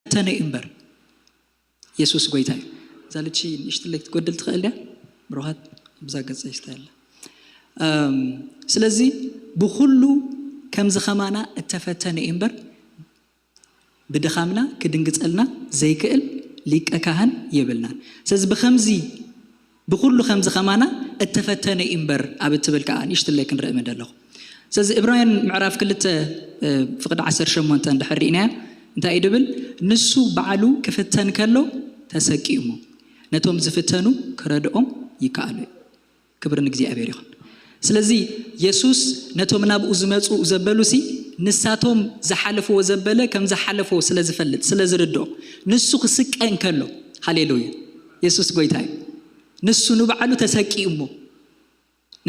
እተፈተነ እዩ እምበር። የሱስ ጎይታ እዩ። እዛ ልቺ ንእሽትለይ ክትጎድል ትኽእል ድያ? ብሩኻት፣ ኣብዛ ገጸይ ስታይ ኣላ። እም፣ ስለዚ ብኹሉ ከምዚ ኸማና እተፈተነ እዩ እምበር፣ ብድኻምና ክድንግጸልና ዘይክእል ሊቀ ካህን የብልናን። ስለዚ ብኸምዚ፣ ብኹሉ ከምዚ ኸማና እተፈተነ እዩ እምበር ኣብ እትብል ከኣ ንእሽትለይ ክንርኢ ምደለኹ። ስለዚ ዕብራውያን ምዕራፍ ክልተ፣ እ፣ ፍቕዲ ዓሰርተ ሸሞንተ እንድሕር ርኢናያ፣ እንታይ እዩ ድብል? ንሱ ባዕሉ ክፍተን ከሎ ተሰቂዩ እሞ፣ ነቶም ዝፍተኑ ክረድኦም ይከኣሎ እዩ። ክብሪ ንእግዚኣብሔር ይኹን። ስለዚ የሱስ ነቶም ናብኡ ዝመጹ ዘበሉሲ፣ ንሳቶም ዝሓለፍዎ ዘበለ ከም ዝሓለፎ ስለ ዝፈልጥ፣ ስለ ዝርድኦ፣ ንሱ ክስቀ እንከሎ፣ ሃሌሉያ፣ የሱስ ጎይታ እዩ። ንሱ ንባዕሉ ተሰቂዩ እሞ፣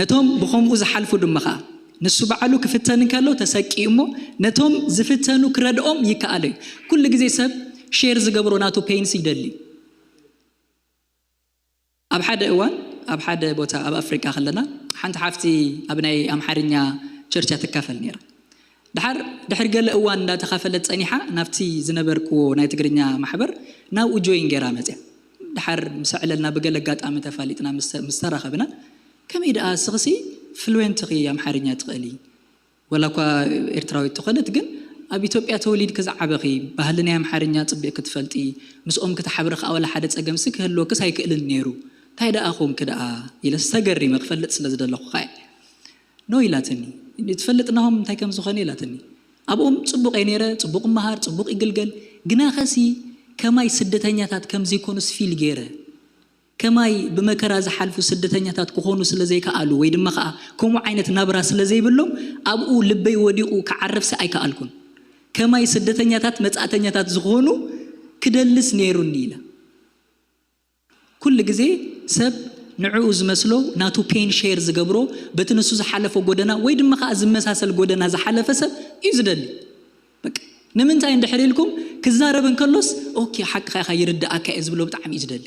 ነቶም ብኸምኡ ዝሓልፉ ድማ ኸኣ፣ ንሱ ባዕሉ ክፍተን እንከሎ ተሰቂዩ እሞ፣ ነቶም ዝፍተኑ ክረድኦም ይከኣሎ እዩ። ኩሉ ግዜ ሰብ ሼር ዝገብሮ ናቱ ፔንስ ይደሊ። ኣብ ሓደ እዋን፣ ኣብ ሓደ ቦታ ኣብ ኣፍሪቃ ከለና፣ ሓንቲ ሓፍቲ ኣብ ናይ ኣምሓርኛ ቸርች እያ ትካፈል ነይራ። ድሓር፣ ድሕሪ ገለ እዋን እንዳተኻፈለት ጸኒሓ፣ ናብቲ ዝነበርክዎ ናይ ትግርኛ ማሕበር ናብኡ ጆይን ገይራ መጽያ። ድሓር ምስ ኣዕለልና ብገለ ኣጋጣሚ ተፋሊጥና ምስ፣ ምስ ተራኸብና፣ "ከመይ ደኣ ስኽሲ ፍሉዌንት ኺ ኣምሓርኛ ትኽእሊ? ወላ እኳ ኤርትራዊት ትኾነት፣ ግን ኣብ ኢትዮጵያ ተወሊድኪ ዝዓበኺ፣ ባህሊ ናይ ኣምሓርኛ ጽቡቕ ክትፈልጢ፣ ምስኦም ክትሓብሪ ከኣ ወላ ሓደ ጸገምሲ ክህልወክስ ኣይክእልን ነይሩ። እንታይ ደኣ ኾንኪ ደኣ?" ኢለስ ተገሪመ ክፈልጥ ስለ ዝደለኹ ኸኣ፣ "ኖ" ኢላትኒ። "ትፈልጥ ናሆም እንታይ ከም ዝኾነ?" ኢላትኒ። "ኣብኦም ጽቡቕ እየ ነይረ፣ ጽቡቕ እመሃር፣ ጽቡቕ ይግልገል፣ ግና ኸሲ ከማይ ስደተኛታት ከም ዘይኮኑስ ፊል ገይረ። ከማይ ብመከራ ዝሓልፉ ስደተኛታት ክኾኑ ስለ ዘይከኣሉ፣ ወይ ድማ ኸኣ ከምኡ ዓይነት ናብራ ስለ ዘይብሎም፣ ኣብኡ ልበይ ወዲቑ ክዓርፍሲ ኣይከኣልኩን። ከማይ ስደተኛታት፣ መጻእተኛታት ዝኾኑ ክደልስ ነይሩኒ" ኢላ። ኩሉ ግዜ ሰብ ንዕኡ ዝመስሎ፣ ናቱ ፔን ሼር ዝገብሮ፣ በቲ ንሱ ዝሓለፎ ጎደና ወይ ድማ ኸኣ ዝመሳሰል ጎደና ዝሓለፈ ሰብ እዩ ዝደሊ። በቃ፣ ንምንታይ እንድሕር ኢልኩም፣ ክዛረብ እንከሎስ፣ "ኦኬ፣ ሓቅኻ ኢኻ፣ ይርድኣካ እየ" ዝብሎ ብጣዕሚ እዩ ዝደሊ።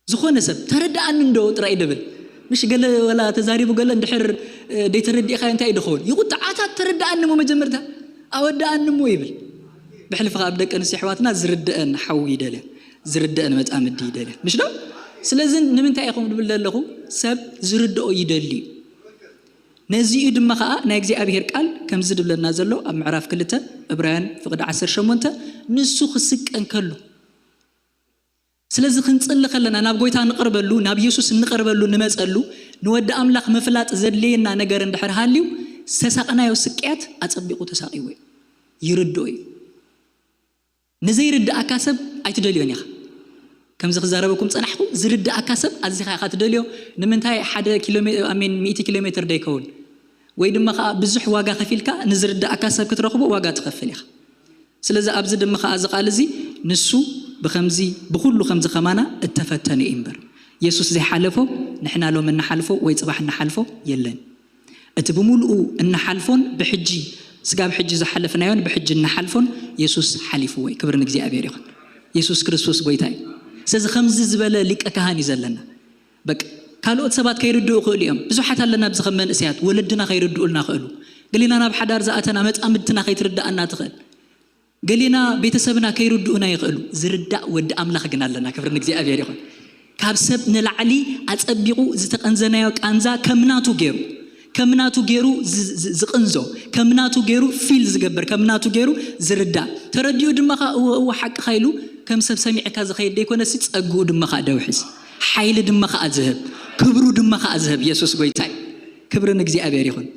ዝኾነ ሰብ "ተረድኣኒ እንዶ" ጥራይ ደብል። ምሽ ገለ ወላ ተዛሪቡ ገለ እንድሕር፣ እ፣ ደይተረዲእኻዮ እንታይ እዩ ድኸውን? ይቑጣዕ። "ኣታ ተረድኣኒ እሞ መጀመርታ፣ ኣወድኣኒ እሞ" ይብል። ብሕልፊ ከኣ ኣብ ደቂ ኣንስትዮ ኣሕዋትና ዝርድአን ሓዊ ይደልያ፣ ዝርድአን መጻምዲ ይደልያ። ምሽ ዶ? ስለዚ ንምንታይ ኢኹም ድብል ዘለኹ? ሰብ ዝርድኦ ይደሊ እዩ። ነዚኡ ድማ ኸኣ ናይ እግዚኣብሔር ቃል ከምዚ ድብለና ዘሎ ኣብ ምዕራፍ ክልተ ዕብራውያን ፍቕዲ ዓሰርተ ሸሞንተ፣ ንሱ ክስቀ እንከሎ። ስለዚ ክንጽሊ ከለና፣ ናብ ጎይታ ንቐርበሉ፣ ናብ የሱስ እንቐርበሉ፣ ንመጸሉ፣ ንወዲ ኣምላኽ ምፍላጥ ዘድልየና ነገር እንድሕር ሃልዩ፣ ዝተሳቕናዮ ስቅያት ኣጸቢቑ ተሳቒዎ እዩ። ይርድኦ እዩ። ንዘይርድኣካ ሰብ ኣይትደልዮን ኢኻ። ከምዚ ክዛረበኩም ጸናሕኩ፣ ዝርድኣካ ሰብ ኣዚኻ ኢኻ ትደልዮ። ንምንታይ ሓደ ኪሎ ሜ-፣ ኣሜን፣ ሚእቲ ኪሎ ሜትር ደይከውን? ወይ ድማ ኸኣ ብዙሕ ዋጋ ከፊልካ ንዝርድኣካ ሰብ ክትረኽቦ ዋጋ ትኸፍል ኢኻ። ስለዚ ኣብዚ ድማ ኸኣ እዚ ቃል እዚ፣ ንሱ ብኸምዚ፣ ብኹሉ ከምዚ ኸማና እተፈተነ እዩ እምበር። የሱስ ዘይሓለፎ፣ ንሕና ሎም እንሓልፎ ወይ ጽባሕ እንሓልፎ የለን። እቲ ብምሉኡ እንሓልፎን ብሕጂ፣ ስጋብ ሕጂ ዝሓለፍናዮን ብሕጂ እንሓልፎን የሱስ ሓሊፍዎ እዩ። ክብሪ ንእግዚኣብሔር ይኹን። የሱስ ክርስቶስ ጎይታ እዩ። ስለዚ ከምዚ ዝበለ ሊቀ ካህን እዩ ዘለና። በቃ፣ ካልኦት ሰባት ከይርድኡ ይኽእሉ እዮም። ብዙሓት ኣለና ኣብዚ ከም መንእሰያት፣ ወለድና ከይርድኡልና ይኽእሉ። ገሊና ናብ ሓዳር ዝኣተና መጻምድትና ከይትርድኣና ትኽእል። ገሊና ቤተሰብና ከይርድኡና ይኽእሉ። ዝርዳእ ወዲ ኣምላኽ ግን ኣለና። ክብሪ ንእግዚኣብሔር ይኹን። ካብ ሰብ ንላዕሊ ኣጸቢቑ ዝተቐንዘናዮ ቃንዛ ከም ናቱ ገይሩ፣ ከም ናቱ ገይሩ ዝ-፣ ዝ-፣ ዝቕንዞ፣ ከም ናቱ ገይሩ ፊል ዝገብር፣ ከም ናቱ ገይሩ ዝርዳእ። ተረዲኡ ድማ ኸኣ፣ "እወ፣ እወ፣ ሓቅኻ" ኢሉ ከም ሰብ ሰሚዕካ ዝኸይድ ደይኮነሲ፣ ጸግኡ ድማ ኸኣ ደውሕስ፣ ሓይሊ ድማ ኸኣ ዝህብ፣ ክብሩ ድማ ኸኣ ዝህብ የሱስ ጎይታ እዩ። ክብሪ ንእግዚኣብሔር ይኹን።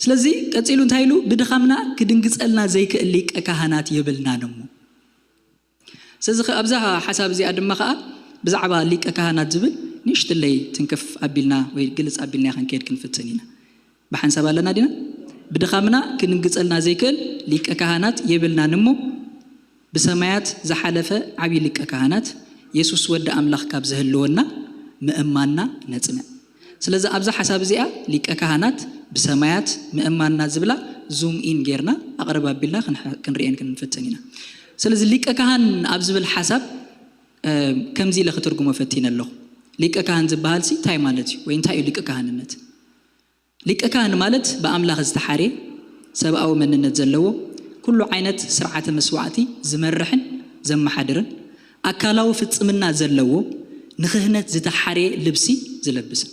ስለዚ ቀጺሉ እንታይ ኢሉ? "ብድኻምና ክድንግጸልና ዘይክእል ሊቀ ካህናት የብልናን እሞ።" ስለዚ ኸ-፣ ኣብዛ ሓሳብ እዚኣ ድማ ኸኣ ብዛዕባ ሊቀ ካህናት ዝብል ንእሽትለይ ትንክፍ ኣቢልና ወይ ግልጽ ኣቢልና ክንከይድ ክንፍትን ኢና። ብሓንሳብ ኣለና ዲና? "ብድኻምና ክድንግጸልና ዘይክእል ሊቀ ካህናት የብልናን እሞ፣ ብሰማያት ዝሓለፈ ዓብዪ ሊቀ ካህናት የሱስ ወዲ ኣምላኽ ካብ ዝህልወና ምእማንና ነጽንዕ።" ስለዚ ኣብዛ ሓሳብ እዚኣ ሊቀ ካህናት ብሰማያት ምእማንና ዝብላ ዙም ኢን ጌርና ኣቕርብ ኣቢልና ክንሐ-፣ ክንርእየን ክንፍትን ኢና። ስለዚ ሊቀ ካህን ኣብ ዝብል ሓሳብ፣ እ፣ ከምዚ ኢለ ክትርጉሞ ፈቲነ ኣለኹ። ሊቀ ካህን ዝበሃልሲ እንታይ ማለት እዩ? ወይ እንታይ እዩ ሊቀ ካህንነት? ሊቀ ካህን ማለት ብኣምላኽ ዝተሓርየ ሰብኣዊ መንነት ዘለዎ፣ ኩሉ ዓይነት ስርዓተ መስዋዕቲ ዝመርሕን ዘመሓድርን፣ ኣካላዊ ፍጽምና ዘለዎ፣ ንክህነት ዝተሓርየ ልብሲ ዝለብስን።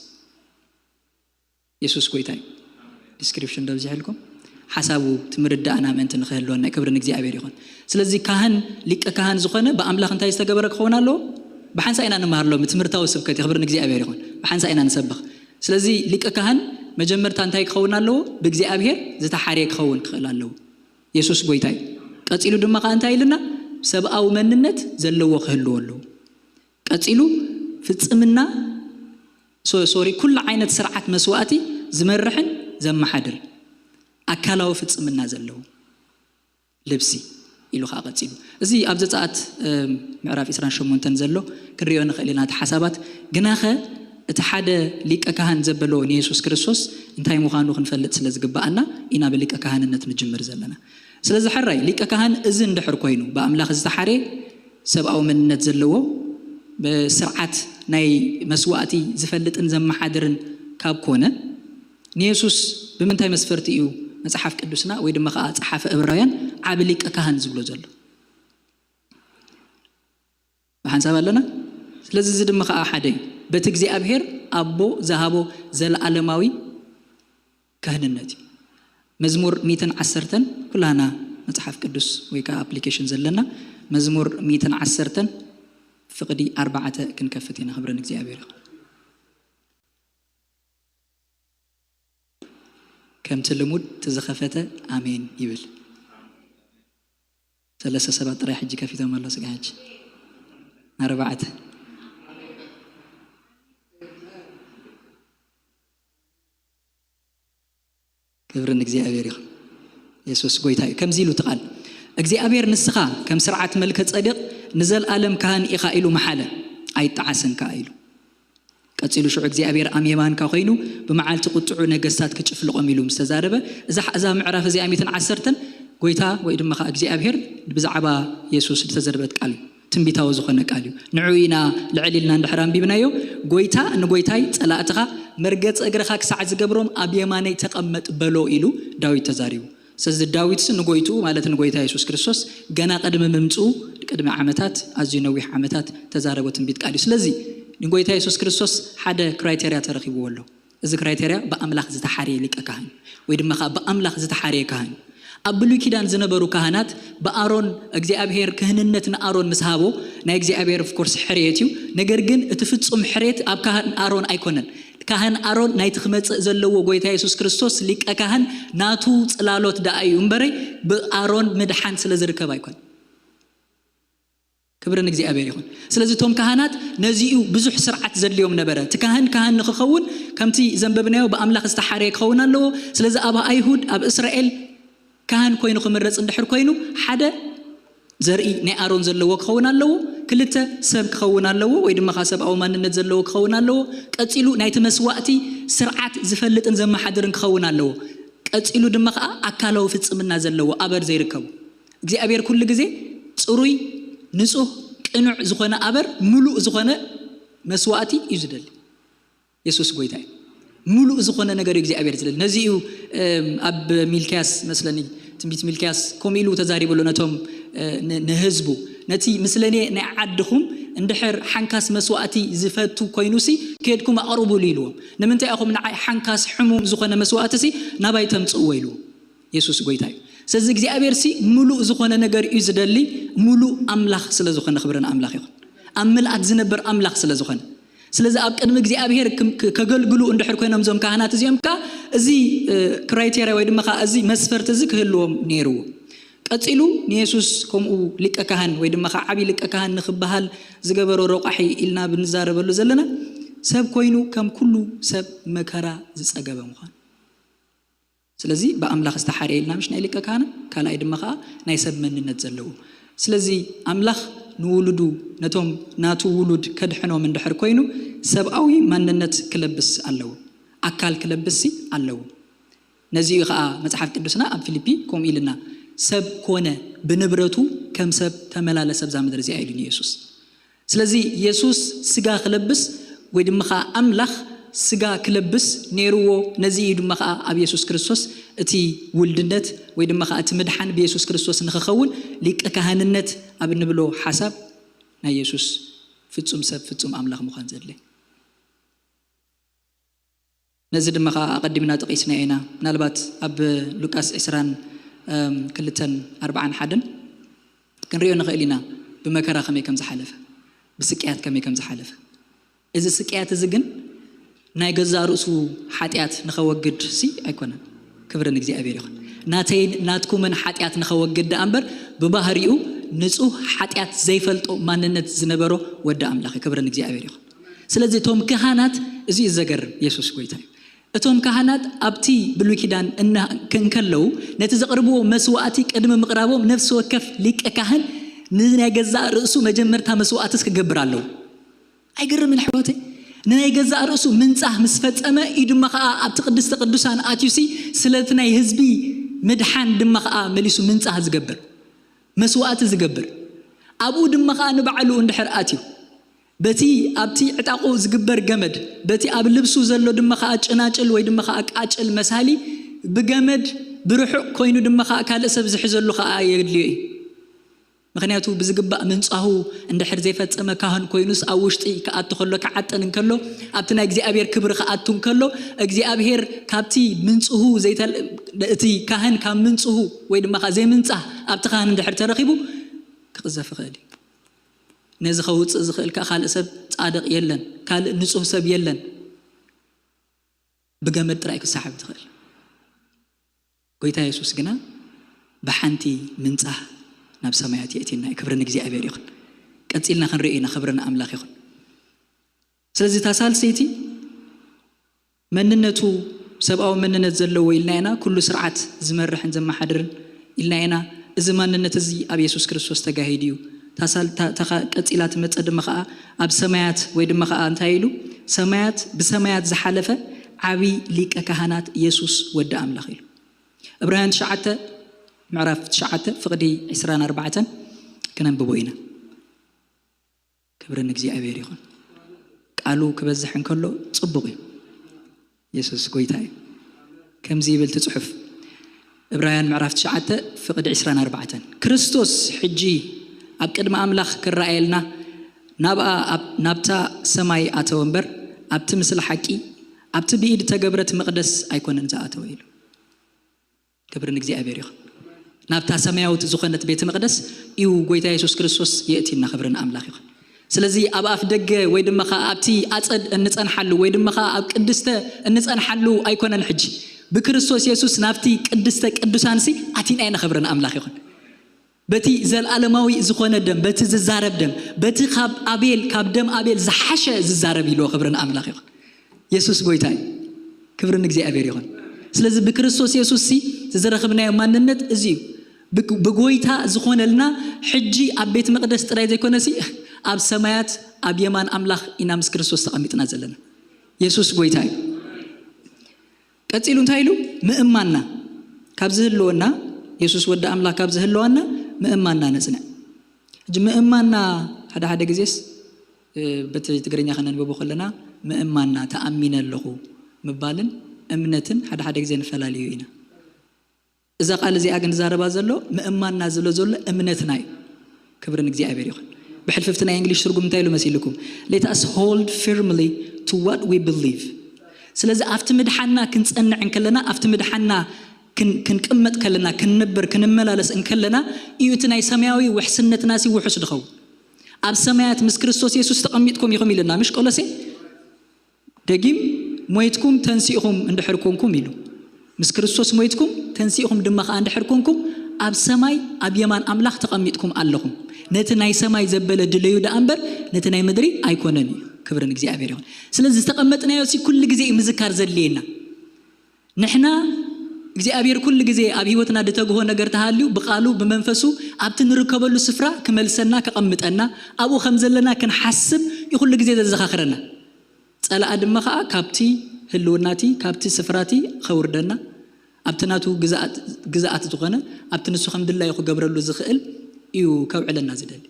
የሱስ ጎይታ እዩ። ዲስክሪፕሽን ዶ ኣብዚሐልኩም? ሓሳቡ ትምርዳእና ምእንቲ ንክህልወና ክብሪ ንእግዚኣብሔር ይኹን። ስለዚ ካህን፣ ሊቀ ካህን ዝኾነ ብኣምላኽ እንታይ ዝተገበረ ክኸውን ኣለዎ? ብሓንሳ ኢና ንመሃር ሎሚ ትምህርታዊ ስብከት እዩ። ክብሪ ንእግዚኣብሔር ይኹን። ብሓንሳ ኢና ንሰብኽ። ስለዚ ሊቀ ካህን መጀመርታ እንታይ ክኸውን ኣለዎ? ብእግዚኣብሔር ዝተሓርየ ክኸውን ክኽእል ኣለዎ። የሱስ ጎይታ እዩ። ቀጺሉ ድማ ከኣ እንታይ ኢልና? ሰብኣዊ መንነት ዘለዎ ክህልዎ ኣለዎ። ቀጺሉ ፍጽምና፣ ሶ-፣ ሶሪ፣ ኩሉ ዓይነት ስርዓት መስዋእቲ ዝመርሕን ዘመሓድር፣ ኣካላዊ ፍጽምና ዘለዎ ልብሲ ኢሉ ከኣ ቀጺሉ። እዚ ኣብ ዘጸኣት፣ እም፣ ምዕራፍ ዕስራን ሸሞንተን ዘሎ ክንሪኦ ንኽእል ኢና እቲ ሓሳባት። ግናኸ እቲ ሓደ ሊቀ ካህን ዘበሎ ንየሱስ ክርስቶስ እንታይ ምዃኑ ክንፈልጥ ስለ ዝግብኣና ኢና ብሊቀ ካህንነት ንጅምር ዘለና። ስለዚ ሕራይ ሊቀ ካህን እዚ እንድሕር ኮይኑ ብኣምላኽ ዝተሓርየ ሰብኣዊ መንነት ዘለዎ ብስርዓት ናይ መስዋእቲ ዝፈልጥን ዘመሓድርን ካብ ኮነ ንየሱስ ብምንታይ መስፈርቲ እዩ መጽሓፍ ቅዱስና ወይ ድማ ከኣ ጸሓፊ ዕብራውያን ዓቢ ሊቀ ካህን ዝብሎ ዘሎ? ብሓንሳብ ኣለና። ስለዚ እዚ ድማ ከኣ ሓደ እዩ። በቲ እግዚኣብሔር ኣቦ ዝሃቦ ዘለዓለማዊ ካህንነት እዩ። መዝሙር ሚእትን ዓሰርተን ኩላና መጽሓፍ ቅዱስ ወይ ከኣ ኣፕሊኬሽን ዘለና መዝሙር ሚእትን ዓሰርተን ፍቕዲ ኣርባዕተ ክንከፍት ኢና። ክብሪ ንእግዚኣብሔር ይኹን። ከምቲ ልሙድ እቲ ዝኸፈተ ኣሜን ይብል። ሰለስተ ሰባት ጥራይ ሕጂ ከፊቶም ኣሎ ስጋ ሕጂ። ኣርባዕተ። ክብሪ ንእግዚኣብሔር ይኹን። የሱስ ጎይታ እዩ። ከምዚ ኢሉ እቲ ቃል፣ እግዚኣብሔር ንስኻ ከም ስርዓት መልከ ጸዴቅ ንዘልኣለም ካህን ኢኻ ኢሉ መሓለ፣ ኣይጠዓስን ከኣ ኢሉ። ቀጺሉ ሽዑ እግዚኣብሔር ኣብ የማንካ ኮይኑ ብመዓልቲ ቁጥዑ ነገስታት ክጭፍልቖም ኢሉ ምስ ተዛረበ፣ እዛ፣ እዛ ምዕራፍ እዚኣ ሚእትን ዓሰርተን ጎይታ ወይ ድማ ከኣ እግዚኣብሔር ብዛዕባ የሱስ ዝተዘርበት ቃል እዩ። ትንቢታዊ ዝኾነ ቃል እዩ። ንዕኡ ኢና ልዕል ኢልና እንድሕር ኣንቢብናዮ፣ ጎይታ ንጎይታይ ጸላእትኻ መርገጺ እግርኻ ክሳዕ ዝገብሮም ኣብ የማነይ ተቐመጥ በሎ ኢሉ ዳዊት ተዛሪቡ። ስለዚ ዳዊትሲ ንጎይትኡ ማለት ንጎይታ የሱስ ክርስቶስ ገና ቅድሚ ምምጽኡ ቅድሚ ዓመታት፣ ኣዝዩ ነዊሕ ዓመታት ተዛረቦ ትንቢት ቃል እዩ። ስለዚ ንጎይታ የሱስ ክርስቶስ ሓደ ክራይቴርያ ተረኺብዎ ኣሎ። እዚ ክራይቴርያ ብኣምላኽ ዝተሓርየ ሊቀ ካህን ወይ ድማ ከኣ ብኣምላኽ ዝተሓርየ ካህን። ኣብ ብሉይ ኪዳን ዝነበሩ ካህናት ብኣሮን እግዚኣብሔር ክህንነት ንኣሮን ምስ ሃቦ ናይ እግዚኣብሔር ኦፍ ኮርስ ሕርየት እዩ። ነገር ግን እቲ ፍጹም ሕርየት ኣብ ካህን ኣሮን ኣይኮነን። ካህን ኣሮን ናይቲ ክመጽእ ዘለዎ ጎይታ የሱስ ክርስቶስ ሊቀ ካህን ናቱ ጽላሎት ደኣ እዩ እምበረይ ብኣሮን ምድሓን ስለ ዝርከብ ኣይኮን። ክብሪ ንእግዚኣብሔር ይኹን። ስለዚ እቶም ካህናት ነዚኡ ብዙሕ ስርዓት ዘድልዮም ነበረ። እቲ ካህን ካህን ንኽኸውን ከምቲ ዘንበብናዮ ብኣምላኽ ዝተሓርየ ክኸውን ኣለዎ። ስለዚ ኣብ ኣይሁድ ኣብ እስራኤል ካህን ኮይኑ ክምረጽ እንድሕር ኮይኑ ሓደ ዘርኢ ናይ ኣሮን ዘለዎ ክኸውን ኣለዎ። ክልተ ሰብ ክኸውን ኣለዎ ወይ ድማ ከኣ ሰብኣዊ ማንነት ዘለዎ ክኸውን ኣለዎ። ቀጺሉ ናይቲ መስዋእቲ ስርዓት ዝፈልጥን ዘመሓድርን ክኸውን ኣለዎ። ቀጺሉ ድማ ከኣ ኣካላዊ ፍጽምና ዘለዎ ኣበር ዘይርከቡ እግዚኣብሔር ኩሉ ግዜ ጽሩይ፣ ንጹህ፣ ቅኑዕ ዝኾነ ኣበር፣ ምሉእ ዝኾነ መስዋእቲ እዩ ዝደሊ። የሱስ ጎይታ እዩ። ምሉእ ዝኾነ ነገር እዩ እግዚኣብሔር ዝደሊ። ነዚ እዩ፣ እም፣ ኣብ ሚልክያስ መስለኒ፣ ትንቢት ሚልክያስ ከምኡ ኢሉ ተዛሪቡ ኣሎ ነቶም፣ እ፣ ን-፣ ንህዝቡ። ነቲ ምስለኔ ናይ ዓድኹም እንድሕር ሓንካስ መስዋእቲ ዝፈቱ ኮይኑሲ፣ ኬድኩም ኣቕርቡሉ ኢልዎም። ንምንታይ ኢኹም ንዓይ ሓንካስ ሕሙም ዝኾነ መስዋእቲሲ ናባይ ተምጽእዎ ኢልዎም። የሱስ ጎይታ እዩ። ስለዚ እግዚኣብሔር ሲ ምሉእ ዝኾነ ነገር እዩ ዝደሊ፣ ምሉእ ኣምላኽ ስለ ዝኾነ ክብሪ ንኣምላኽ ይኹን። ኣብ ምልኣት ዝነብር ኣምላኽ ስለ ዝኾነ። ስለዚ ኣብ ቅድሚ እግዚኣብሔር ክም-፣ ክ-፣ ከገልግሉ እንድሕር ኮይኖም እዞም ካህናት እዚኦም ከኣ እዚ፣ እ፣ ክራይቴርያ ወይ ድማ ከኣ እዚ መስፈርቲ እዚ ክህልዎም ነይርዎ። ቀጺሉ ንየሱስ ከምኡ ሊቀ ካህን ወይ ድማ ከኣ ዓቢ ሊቀ ካህን ንኽበሃል ዝገበሮ ረቋሒ ኢልና ብንዛረበሉ ዘለና ሰብ ኮይኑ ከም ኩሉ ሰብ መከራ ዝጸገበ ምዃኑ። ስለዚ ብኣምላኽ ዝተሓርየ ኢልና ምሽ ናይ ሊቀ ካህናት፣ ካልኣይ ድማ ከኣ ናይ ሰብ መንነት ዘለዎ። ስለዚ ኣምላኽ ንውሉዱ፣ ነቶም ናቱ ውሉድ ከድሕኖም እንድሕር ኮይኑ ሰብኣዊ ማንነት ክለብስ ኣለዎ፣ ኣካል ክለብስ ሲ ኣለዎ። ነዚ እዩ ከኣ መጽሓፍ ቅዱስና ኣብ ፊልፒ ከምኡ ኢልና፣ "ሰብ ኮነ ብንብረቱ ከም ሰብ ተመላለሰ ኣብዛ ምድሪ እዚኣ" ኢሉ ንየሱስ። ስለዚ የሱስ ስጋ ክለብስ ወይ ድማ ከኣ ኣምላኽ ስጋ ክለብስ ነይርዎ። ነዚ እዩ ድማ ከዓ ኣብ የሱስ ክርስቶስ እቲ ውልድነት ወይ ድማ ከዓ እቲ ምድሓን ብየሱስ ክርስቶስ ንክኸውን ሊቀ ካህንነት ኣብ እንብሎ ሓሳብ ናይ የሱስ ፍጹም ሰብ ፍጹም ኣምላኽ ምዃን ዘድለይ። ነዚ ድማ ከዓ ኣቐዲምና ጠቒስና ኢና። ምናልባት ኣብ ሉቃስ ዕስራን ክልተን ኣርባዓን ሓደን ክንሪኦ ንኽእል ኢና፣ ብመከራ ከመይ ከም ዝሓለፈ፣ ብስቅያት ከመይ ከም ዝሓለፈ። እዚ ስቅያት እዚ ግን ናይ ገዛእ ርእሱ ሓጢኣት ንኸወግድ ሲ ኣይኮነን። ክብሪ ንእግዚኣብሔር ይኹን። ናተይን ናትኩምን ሓጢኣት ንኸወግድ ደኣ እምበር፣ ብባህሪኡ ንጹህ ሓጢኣት ዘይፈልጦ ማንነት ዝነበሮ ወዲ ኣምላኽ እዩ። ክብሪ ንእግዚኣብሔር ይኹን። ስለዚ እቶም ካህናት፣ እዚ እዩ ዘገርም፣ የሱስ ጎይታ እዩ። እቶም ካህናት ኣብቲ ብሉይ ኪዳን እና-፣ እንከለዉ ነቲ ዘቕርብዎ መስዋእቲ ቅድሚ ምቕራቦም ነፍሲ ወከፍ ሊቀ ካህን ንናይ ገዛእ ርእሱ መጀመርታ መስዋእትስ ክገብር ኣለዎ። ኣይገርምን ኣሕዋተይ? ንናይ ገዛእ ርእሱ ምንጻህ ምስ ፈጸመ እዩ ድማ ኸኣ ኣብቲ ቅድስተ ቅዱሳን ኣትዩሲ ስለቲ ናይ ህዝቢ ምድሓን ድማ ኸኣ መሊሱ ምንጻህ ዝገብር፣ መስዋእቲ ዝገብር። ኣብኡ ድማ ኸኣ ንባዕሉ እንድሕር ኣትዩ በቲ ኣብቲ ዕጣቑ ዝግበር ገመድ፣ በቲ ኣብ ልብሱ ዘሎ ድማ ኸኣ ጭናጭል ወይ ድማ ኸኣ ቃጭል መሳሊ ብገመድ ብርሑቕ ኮይኑ ድማ ኸኣ ካልእ ሰብ ዝሕዘሉ ኸኣ የድልዮ እዩ። ምኽንያቱ ብዝግባእ ምንጻሁ እንድሕር ዘይፈጸመ ካህን ኮይኑስ ኣብ ውሽጢ ክኣቱ ከሎ ክዓጥን እንከሎ ኣብቲ ናይ እግዚኣብሔር ክብሪ ክኣቱ እንከሎ እግዚኣብሔር ካብቲ ምንጽሁ ዘይተል-፣ እቲ ካህን ካብ ምንጽሁ ወይ ድማ ኸኣ ዘይምንጻህ ኣብቲ ካህን እንድሕር ተረኺቡ ክቕዘፍ ይኽእል እዩ። ነዚ ከውጽእ ዝኽእል ከኣ ካልእ ሰብ ጻድቕ የለን፣ ካልእ ንጹህ ሰብ የለን። ብገመድ ጥራይ ክሰሓብ ትኽእል። ጎይታ የሱስ ግና ብሓንቲ ምንጻህ ናብ ሰማያት የእቲና እዩ። ክብሪ ንእግዚኣብሔር ይኹን። ቀጺልና ክንርኢ ኢና። ክብሪ ንኣምላኽ ይኹን። ስለዚ እታ ሳልሰይቲ መንነቱ ሰብኣዊ መንነት ዘለዎ ኢልና ኢና፣ ኩሉ ስርዓት ዝመርሕን ዘመሓድርን ኢልና ኢና። እዚ ማንነት እዚ ኣብ የሱስ ክርስቶስ ተጋሂዱ እዩ። እታ ሳል-፣ እታ፣ እታ ኸ-፣ ቀጺላ ትመጸ ድማ ኸኣ ኣብ ሰማያት ወይ ድማ ኸኣ እንታይ ኢሉ? ሰማያት፣ ብሰማያት ዝሓለፈ ዓቢ ሊቀ ካህናት የሱስ ወዲ ኣምላኽ ኢሉ። ዕብራውያን ትሽዓተ ምዕራፍ ትሽዓተ ፍቕዲ ዕስራን ኣርባዕተን ክነንብቦ ኢና። ክብሪ ንእግዚኣብሔር ይኹን። ቃሉ ክበዝሕ እንከሎ ጽቡቕ እዩ። የሱስ ጎይታ እዩ። ከምዚ ይብል እቲ ጽሑፍ፣ ዕብራውያን ምዕራፍ ትሽዓተ ፍቕዲ ዕስራን ኣርባዕተን፣ ክርስቶስ ሕጂ ኣብ ቅድሚ ኣምላኽ ክረኣየልና ናብኣ፣ ኣብ፣ ናብታ ሰማይ ኣተወ እምበር፣ ኣብቲ ምስሊ ሓቂ፣ ኣብቲ ብኢድ ተገብረት መቕደስ ኣይኮነን ዝኣተወ ኢሉ። ክብሪ ንእግዚኣብሔር ይኹን። ናብታ ሰማያዊት ዝኾነት ቤተ መቕደስ እዩ ጎይታ የሱስ ክርስቶስ የእቲና። ክብሪ ንኣምላኽ ይኹን። ስለዚ ኣብ ኣፍ ደገ ወይ ድማ ኸኣ ኣብቲ ኣጸድ እንጸንሓሉ ወይ ድማ ኸኣ ኣብ ቅድስተ እንጸንሓሉ ኣይኮነን። ሕጂ ብክርስቶስ የሱስ ናብቲ ቅድስተ ቅዱሳንሲ ኣቲና ኢና። ክብሪ ንኣምላኽ ይኹን። በቲ ዘልኣለማዊ ዝኾነ ደም፣ በቲ ዝዛረብ ደም፣ በቲ ካብ ኣቤል፣ ካብ ደም ኣቤል ዝሓሸ ዝዛረብ ኢልዎ። ክብሪ ንኣምላኽ ይኹን። የሱስ ጎይታ እዩ። ክብሪ ንእግዚኣብሔር ይኹን። ስለዚ ብክርስቶስ የሱስ ሲ ዝረኸብናዮ ማንነት እዚ እዩ። ብግ-፣ ብጎይታ ዝኾነልና ሕጂ ኣብ ቤት መቕደስ ጥራይ ዘይኮነሲ ኣብ ሰማያት ኣብ የማን ኣምላኽ ኢና ምስ ክርስቶስ ተቐሚጥና ዘለና። የሱስ ጎይታ እዩ። ቀጺሉ እንታይ ኢሉ? ምእማንና ካብ ዝህልወና፣ የሱስ ወዲ ኣምላኽ ካብ ዝህልወና ምእማንና ነጽንዕ። ሕጂ ምእማንና ሓደ ሓደ ግዜስ፣ እ፣ በቲ ትግርኛ ከነንብቦ ከለና ምእማንና፣ ተኣሚነ ኣለኹ ምባልን እምነትን ሓደ ሓደ ግዜ ንፈላልዮ ኢና። እዛ ቃል እዚኣ ግን ዝዛረባ ዘሎ ምእማንና ዝብሎ ዘሎ እምነትና እዩ። ክብሪ ንእግዚኣብሔር ይኹን። ብሕልፍፍቲ ናይ እንግሊሽ ትርጉም እንታይ ኢሉ መሲልኩም? Let us hold firmly to what we believe። ስለዚ ኣብቲ ምድሓንና ክንጸንዕ እንከለና፣ ኣብቲ ምድሓንና ክን-፣ ክንቅመጥ ከለና፣ ክንነብር፣ ክንመላለስ እንከለና እዩ እቲ ናይ ሰማያዊ ውሕስነትና ሲ ውሑስ ድኸውን። ኣብ ሰማያት ምስ ክርስቶስ የሱስ ተቐሚጥኩም ኢኹም ኢልና፣ ምሽ ቆሎሴ? ደጊም ሞይትኩም ተንሲእኹም እንድሕር ኮንኩም ኢሉ። ምስ ክርስቶስ ሞይትኩም ተንሲእኹም ድማ ኸኣ እንድሕር ኮንኩም ኣብ ሰማይ ኣብ የማን ኣምላኽ ተቐሚጥኩም ኣለኹም። ነቲ ናይ ሰማይ ዘበለ ድለዩ ደኣ እምበር ነቲ ናይ ምድሪ ኣይኮነን እዩ። ክብሪ ንእግዚኣብሔር ይኹን። ስለዚ ዝተቐመጥናዮ ሲ ኩሉ ግዜ እዩ ምዝካር ዘድልየና። ንሕና እግዚኣብሔር ኩሉ ግዜ ኣብ ህይወትና ድተግሆ ነገር ተሃልዩ ብቃሉ ብመንፈሱ ኣብቲ ንርከበሉ ስፍራ ክመልሰና ክቐምጠና ኣብኡ ከም ዘለና ክንሓስብ እዩ ኩሉ ግዜ ዘዘኻኽረና። ጸላኣ ድማ ኸኣ ካብቲ ህልውናቲ ካብቲ ስፍራቲ ኸውርደና ኣብቲ ናቱ ግዝኣት፣ ግዝኣት ዝኾነ ኣብቲ ንሱ ከም ድላዩ ክገብረሉ ዝኽእል እዩ ከውዕለና ዝደሊ።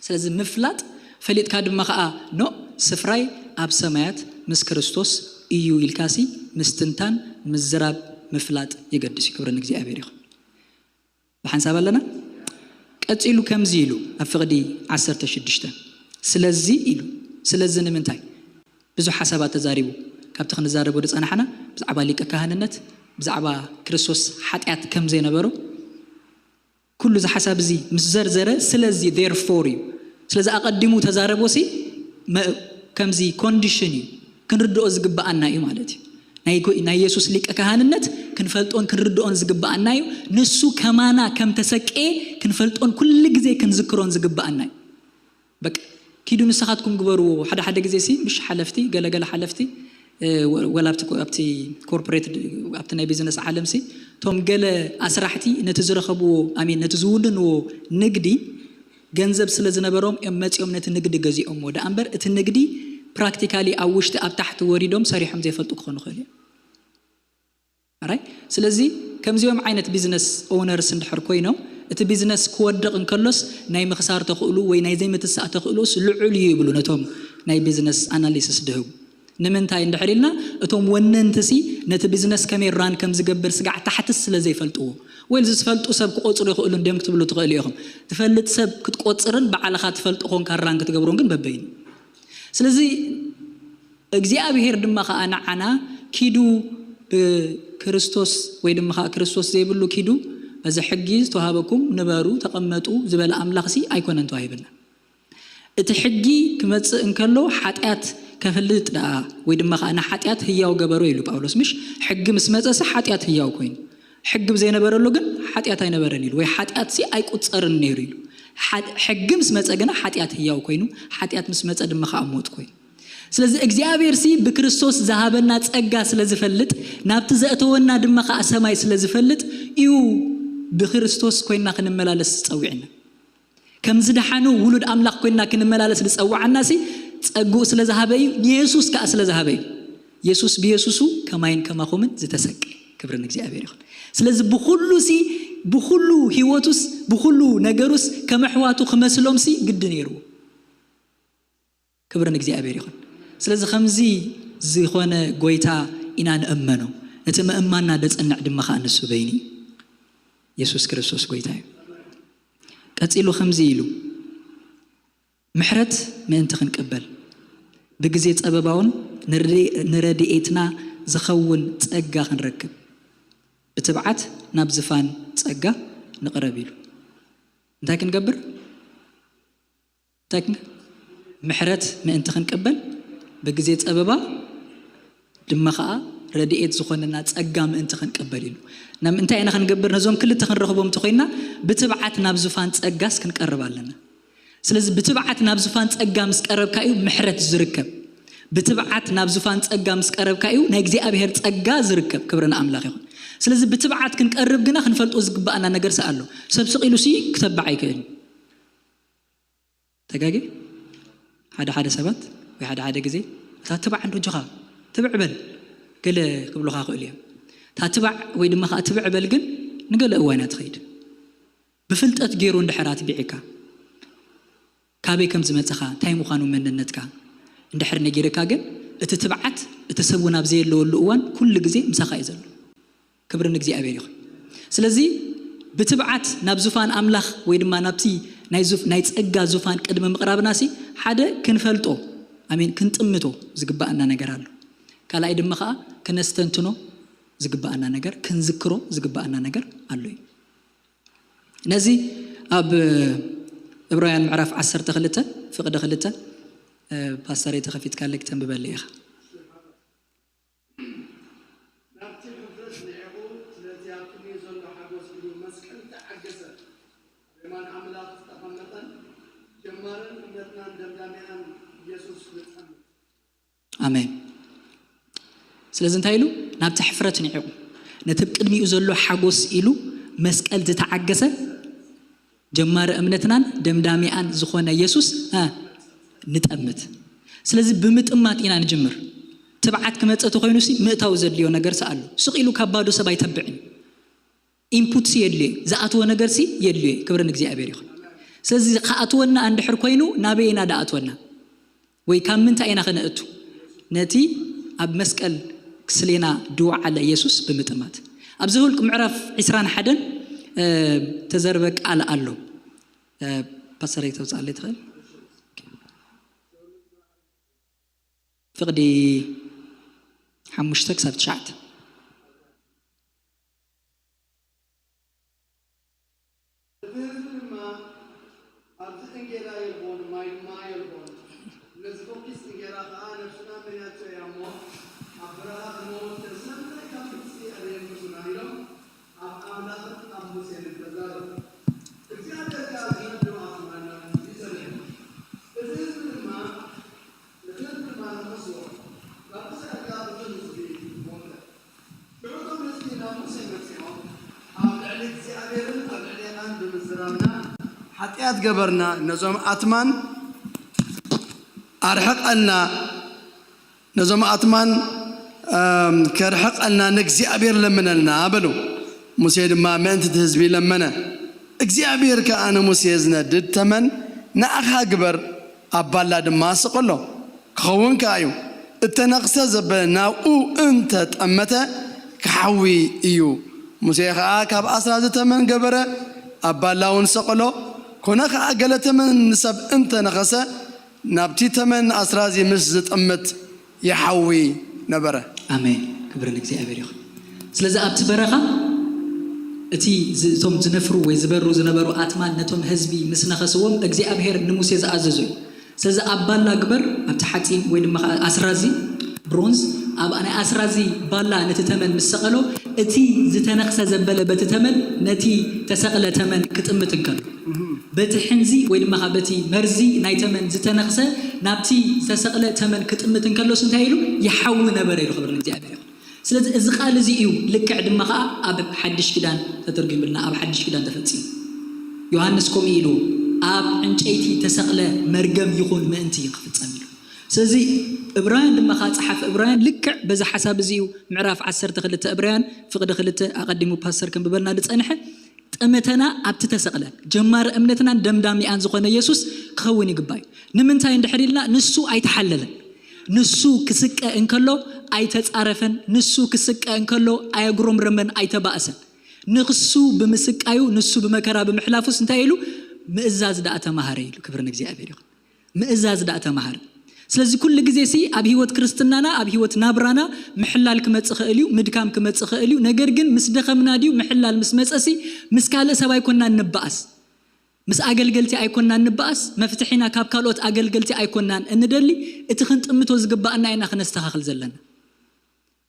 ስለዚ ምፍላጥ ፈሊጥካ ድማ ኸኣ ኖ ስፍራይ ኣብ ሰማያት ምስ ክርስቶስ እዩ ኢልካሲ ምስትንታን፣ ምዝራብ፣ ምፍላጥ የገድስ እዩ። ክብሪ ንእግዚኣብሔር ይኹን። ብሓንሳብ ኣለና። ቀጺሉ ከምዚ ኢሉ ኣብ ፍቕዲ ዓሰርተ ሽዱሽተ፣ ስለዚ ኢሉ። ስለዚ ንምንታይ? ብዙሕ ሓሳባት ተዛሪቡ። ካብቲ ክንዛረቦ ዝጸናሕና ብዛዕባ ሊቀ ካህንነት፣ ብዛዕባ ክርስቶስ ሓጢኣት ከም ዘይነበሮ፣ ኩሉ እዚ ሓሳብ እዚ ምስ ዘርዘረ፣ ስለዚ therefore እዩ። ስለዚ ኣቐዲሙ ተዛረቦሲ መ-፣ ከምዚ ኮንዲሽን እዩ፣ ክንርድኦ ዝግብኣና እዩ ማለት እዩ። ናይ ጎ-፣ ናይ የሱስ ሊቀ ካህንነት ክንፈልጦን ክንርድኦን ዝግብኣና እዩ። ንሱ ከማና ከም ተሰቅኤ ክንፈልጦን ኩሉ ግዜ ክንዝክሮን ዝግብኣና እዩ። በቃ ኪዱ ንስኻትኩም ግበርዎ። ሓደ ሓደ ግዜ ሲ ምሽ ሓለፍቲ፣ ገለገለ ሓለፍቲ፣ እ፣ ወ-፣ ወላ ኣብቲ ኮ-፣ ኣብቲ ኮርፖሬት ድ-፣ ኣብቲ ናይ ቢዝነስ ዓለም ሲ፣ እቶም ገለ ኣስራሕቲ ነቲ ዝረኸብዎ፣ ኣሜን፣ ነቲ ዝውንንዎ ንግዲ ገንዘብ ስለ ዝነበሮም እዮም መጺኦም ነቲ ንግዲ ገዚኦምዎ። ደኣ እምበር እቲ ንግዲ ፕራክቲካሊ ኣብ ውሽጢ ኣብ ታሕቲ ወሪዶም ሰሪሖም ዘይፈልጡ ክኾኑ ይኽእሉ እዮም። ኣራይ? ስለዚ ከምዚኦም ዓይነት ቢዝነስ ኦውነርስ እንድሕር ኮይኖም፣ እቲ ቢዝነስ ክወድቕ እንከሎስ ናይ ምኽሳር ተኽእሉ ወይ ናይ ዘይምትሳእ ተኽእሎስ ልዑል እዩ ይብሉ ነቶም ናይ ቢዝነስ ኣናሊሲስ ድህቡ። ንምንታይ እንድሕር ኢልና፣ እቶም ወነንቲ ሲ ነቲ ቢዝነስ ከመይ ራን ከም ዝገብር ስጋዕ ታሕትስ ስለ ዘይፈልጥዎ። ወይ ዝፈልጡ ሰብ ክቆጽሩ ይኽእሉ እንድዮም ክትብሉ ትኽእሉ ኢኹም። ትፈልጥ ሰብ ክትቆጽርን ባዕልኻ ትፈልጥ ኮንካ ራን ክትገብሮን ግን በበይኑ። ስለዚ እግዚኣብሔር ድማ ኸኣ ንዓና ኪዱ ብክርስቶስ ወይ ድማ ኸኣ ክርስቶስ ዘይብሉ ኪዱ በዚ ሕጊ ዝተዋሃበኩም ንበሩ ተቐመጡ ዝበለ ኣምላኽ ሲ ኣይኮነን ተዋሂብና። እቲ ሕጊ ክመጽእ እንከሎ ሓጢኣት ከፍልጥ ደኣ ወይ ድማ ኸኣ ንሓጢኣት ህያው ገበሮ ኢሉ ጳውሎስ። ምሽ ሕጊ ምስ መጸ ሲ ሓጢኣት ህያው ኮይኑ፣ ሕጊ ብዘይነበረሉ ግን ሓጢኣት ኣይነበረን ኢሉ፣ ወይ ሓጢኣት ሲ ኣይቁጸርን ነይሩ ኢሉ። ሓ-፣ ሕጊ ምስ መጸ ግና ሓጢኣት ህያው ኮይኑ፣ ሓጢኣት ምስ መጸ ድማ ኸኣ ሞት ኮይኑ። ስለዚ እግዚኣብሔር ሲ ብክርስቶስ ዝሃበና ጸጋ ስለ ዝፈልጥ፣ ናብቲ ዘእተወና ድማ ኸኣ ሰማይ ስለ ዝፈልጥ እዩ ብክርስቶስ ኮይና ክንመላለስ ዝጸውዕና። ከም ዝደሓኑ ውሉድ ኣምላኽ ኮይና ክንመላለስ ዝጸውዓና ሲ ጸግኡ ስለ ዝሃበ እዩ፣ ንየሱስ ከኣ ስለ ዝሃበ እዩ። የሱስ ብየሱሱ ከማይን ከማኹምን ዝተሰቀ። ክብሪ ንእግዚኣብሔር ይኹን። ስለዚ ብኹሉ ሲ፣ ብኹሉ ህይወቱስ፣ ብኹሉ ነገሩስ ከም ኣሕዋቱ ክመስሎም ሲ ግዲ ነይርዎ። ክብሪ ንእግዚኣብሔር ይኹን። ስለዚ ከምዚ ዝኾነ ጎይታ ኢና ንእመኖ። እቲ ምእማንና ደጸንዕ ድማ ኸኣ ንሱ በይኑ እዩ። የሱስ ክርስቶስ ጎይታ እዩ። ቀጺሉ ከምዚ ኢሉ፣ ምሕረት ምእንቲ ክንቅበል፣ ብግዜ ጸበባውን ንረድኤ-፣ ንረድኤትና ዝኸውን ጸጋ ክንረክብ፣ ብትብዓት ናብ ዝፋን ጸጋ ንቕረብ ኢሉ። እንታይ ክንገብር? እንታይ ክን-፣ ምሕረት ምእንቲ ክንቅበል፣ ብግዜ ጸበባ ድማ ኸኣ ረድኤት ዝኾነና ጸጋ ምእንቲ ክንቅበል ኢሉ። ናብ እንታይ ኢና ክንገብር? ነዞም ክልተ ክንረኽቦም እንተኾይና፣ ብትብዓት ናብ ዙፋን ጸጋስ ክንቀርብ ኣለና። ስለዚ ብትብዓት ናብ ዙፋን ጸጋ ምስ ቀረብካ እዩ ምሕረት ዝርከብ። ብትብዓት ናብ ዙፋን ጸጋ ምስ ቀረብካ እዩ ናይ እግዚኣብሔር ጸጋ ዝርከብ። ክብሪ ንኣምላኽ ይኹን። ስለዚ ብትብዓት ክንቀርብ ግና ክንፈልጦ ዝግብኣና ነገር ሲ ኣሎ። ሰብ ስቕ ኢሉ ሲ ክተብዕ ኣይክእልን። ተጋጌ? ሓደ ሓደ ሰባት ወይ ሓደ ሓደ ግዜ፣ "እታ ትባዕ እንዶ ጆኻ፣ ትብዕ በል" ገለ ክብሉኻ ይኽእሉ እዮም። እታ ትባዕ ወይ ድማ ኸዓ ትብዕ በል ግን ንገለ እዋን እያ ትኸይድ። ብፍልጠት ገይሩ እንድሕር ኣትቢዕካ፣ ካበይ ከም ዝመጸኻ፣ እንታይ ምዃኑ መንነትካ እንድሕር ነጊርካ ግን፣ እቲ ትብዓት እቲ ሰብ እውን ኣብ ዘየለወሉ እዋን ኩሉ ግዜ ምሳኻ እዩ ዘሎ። ክብሪ ንእግዚኣብሔር ይኹን። ስለዚ ብትብዓት ናብ ዙፋን ኣምላኽ ወይ ድማ ናብቲ ናይ ዙፍ-፣ ናይ ጸጋ ዙፋን ቅድሚ ምቕራብናሲ ሓደ ክንፈልጦ፣ ኣሜን፣ ክንጥምቶ ዝግብኣና ነገር ኣሎ። ካልኣይ ድማ ኸዓ ክነስተንትኖ ዝግብኣና ነገር፣ ክንዝክሮ ዝግብኣና ነገር ኣሎ እዩ። ነዚ ኣብ ዕብራውያን ምዕራፍ ዓሰርተ ክልተ ፍቕዲ ክልተ፣ እ፣ ፓስተረይ ተኸፊትካለይ ክተንብበለይ ኢኻ። ናብቲ ሕፍረት ንዒቑ፣ ስለዚ ኣብ ቅድሚኡ ዘሎ ሓጎስ ኢሉ መስቀል ተዓገሰ። ኣብ የማን ኣምላኽ ዝተቐመጠን ጀማርን እምነትናን ደምዳሚኣን ኢየሱስ ንጠምት። ኣሜን። ስለዚ እንታይ ኢሉ? ናብቲ ሕፍረት ንዒቑ፣ ነቲ ኣብ ቅድሚኡ ዘሎ ሓጎስ ኢሉ መስቀል ዝተዓገሰ ጀማሪ እምነትናን ደምዳሚኣን ዝኾነ የሱስ፣ እ፣ ንጠምት። ስለዚ ብምጥማት ኢና ንጅምር። ትብዓት ክመጽእ ተኾይኑሲ ምእታው ዘድልዮ ነገር ሲ ኣሎ። ስቕ ኢሉ ካብ ባዶ ሰብ ኣይተብዕን። ኢንፑትሲ የድልዮ፣ ዝኣትዎ ነገርሲ የድልዮ። ክብሪ ንእግዚኣብሔር ይኹን። ስለዚ ክኣትወና እንድሕር ኮይኑ ናበይ ኢና ድኣትወና? ወይ ካብ ምንታይ ኢና ክነእቱ? ነቲ ኣብ መስቀል ክስሌና ድወዓለ ኢየሱስ ብምጥማት። ኣብ ዘኍልቁ ምዕራፍ ዕስራን ሓደን ተዘርበ ቃል ኣሎ። ፓስተር፣ ተውፅኣለይ ትኽእል? ፍቕዲ ሓሙሽተ ክሳብ ትሽዓተ። እቲ ህዝቢ ድማ ኣብዚ እንጌራ የልቦን፣ ማይ ድማ የልቦን። ነዚ ፈኲስ እንጌራ ኸኣ ነብስና መያቶ እያ እሞ፣ ኣብ በረኻ ክመውት ከ ስለምንታይ ካብ ግብጺ ኣደየምጽኡና? ኢሎም ኣብ ኣምላኽን ኣብ ሙሴን ተዛረቡ። እግዚኣብሔር ከኣ ዝነድሩ ኣትማን ናብቲ ህዝቢ ሰደደ። እቲ ህዝቢ ድማ፣ ነቲ ህዝቢ ድማ ነኸስዎ፣ ናብቲ ሰደዳ ብቶም ህዝቢ ሞተ። ሽዑ እቶም ህዝቢ ናብ ሙሴ መጺኦም፣ ኣብ ልዕሊ እግዚኣብሔርን ኣብ ልዕሌኻን ብምዝራብና ሓጢኣት ገበርና፣ ነዞም ኣትማን ኣርሕቐልና፣ ነዞም ኣትማን ከርሕቐልና ንእግዚኣብሔር ለምነልና በሉ። ሙሴ ድማ ምእንቲ እቲ ህዝቢ ለመነ። እግዚኣብሔር ከኣ ንሙሴ ዝነድድ ተመን ንኣኻ ግበር፣ ኣብ ባላ ድማ ስቐሎ፣ ክኸውን ከኣ እዩ። እተነኽሰ ዘበለ ናብኡ እንተ ጠመተ ክሓዊ እዩ። ሙሴ ኸኣ ካብ ኣስራዚ ተመን ገበረ፣ ኣብ ባላ እውን ሰቐሎ። ኮነ ኸኣ ገለ ተመን ንሰብ እንተ ነኸሰ፣ ናብቲ ተመን ኣስራዚ ምስ ዝጥምት ይሓዊ ነበረ። ኣሜን። ክብሪ ንእግዚኣብሔር ይኹን። ስለዚ ኣብቲ በረኻ እቲ ዝ- እቶም ዝነፍሩ ወይ ዝበሩ ዝነበሩ ኣትማን ነቶም ህዝቢ ምስ ነኸስዎም እግዚኣብሔር ንሙሴ ዝኣዘዞ እዩ። ስለዚ ኣብ ባላ ግበር፣ ኣብቲ ሓፂን ወይ ድማ ከዓ ኣስራዚ ብሮንዝ ኣብ ናይ ኣስራዚ ባላ ነቲ ተመን ምስ ሰቐሎ እቲ ዝተነኽሰ ዘበለ በቲ ተመን ነቲ ተሰቕለ ተመን ክጥምት እንከሎ በቲ ሕንዚ ወይ ድማ ከዓ በቲ መርዚ ናይ ተመን ዝተነኽሰ ናብቲ ዝተሰቕለ ተመን ክጥምት እንከሎስ እንታይ ኢሉ ይሓዊ ነበረ ኢሉ ክብር ንእግዚኣብሔር ይኹን። ስለዚ እዚ ቃል እዚ እዩ ልክዕ ድማ ከዓ ኣብ ሓድሽ ኪዳን ተተርጒምልና ኣብ ሓድሽ ኪዳን ተፈፂሙ። ዮሃንስ ከምኡ ኢሉ ኣብ ዕንጨይቲ ተሰቕለ መርገም ይኹን ምእንቲ ክፍፀም ኢሉ። ስለዚ እብራውያን ድማ ከዓ ፀሓፊ እብራውያን ልክዕ በዚ ሓሳብ እዚ እዩ ምዕራፍ ዓሰርተ ክልተ እብራውያን ፍቕዲ ክልተ ኣቐዲሙ ፓስተር ከንብበልና ዝፀንሐ ጠመተና ኣብቲ ተሰቕለ ጀማሪ እምነትናን ደምዳሚኣን ዝኾነ የሱስ ክኸውን ይግባእ እዩ። ንምንታይ እንድሕር ኢልና ንሱ ኣይተሓለለን። ንሱ ክስቀ እንከሎ ኣይተጻረፈን። ንሱ ክስቀ እንከሎ ኣየጉረምረመን ኣይተባእሰን። ንክሱ ብምስቃዩ ንሱ ብመከራ ብምሕላፉስ እንታይ ኢሉ ምእዛዝ ደኣ ተማሃረ ኢሉ። ክብሪ ንእግዚኣብሔር ይኹን። ምእዛዝ ደኣ ተማሃር። ስለዚ ኩሉ ግዜ ሲ ኣብ ህይወት ክርስትናና ኣብ ህይወት ናብራና ምሕላል ክመጽእ ኽእል እዩ፣ ምድካም ክመጽእ ኽእል እዩ። ነገር ግን ምስ ደኸምና ድዩ ምሕላል ምስ መጸ ሲ ምስ ካልእ ሰብ ኣይኮንና እንበኣስ፣ ምስ ኣገልገልቲ ኣይኮንና እንበኣስ፣ መፍትሒና ካብ ካልኦት ኣገልገልቲ ኣይኮንናን እንደሊ፣ እቲ ክንጥምቶ ዝግባኣና ኢና ክነስተኻኽል ዘለና።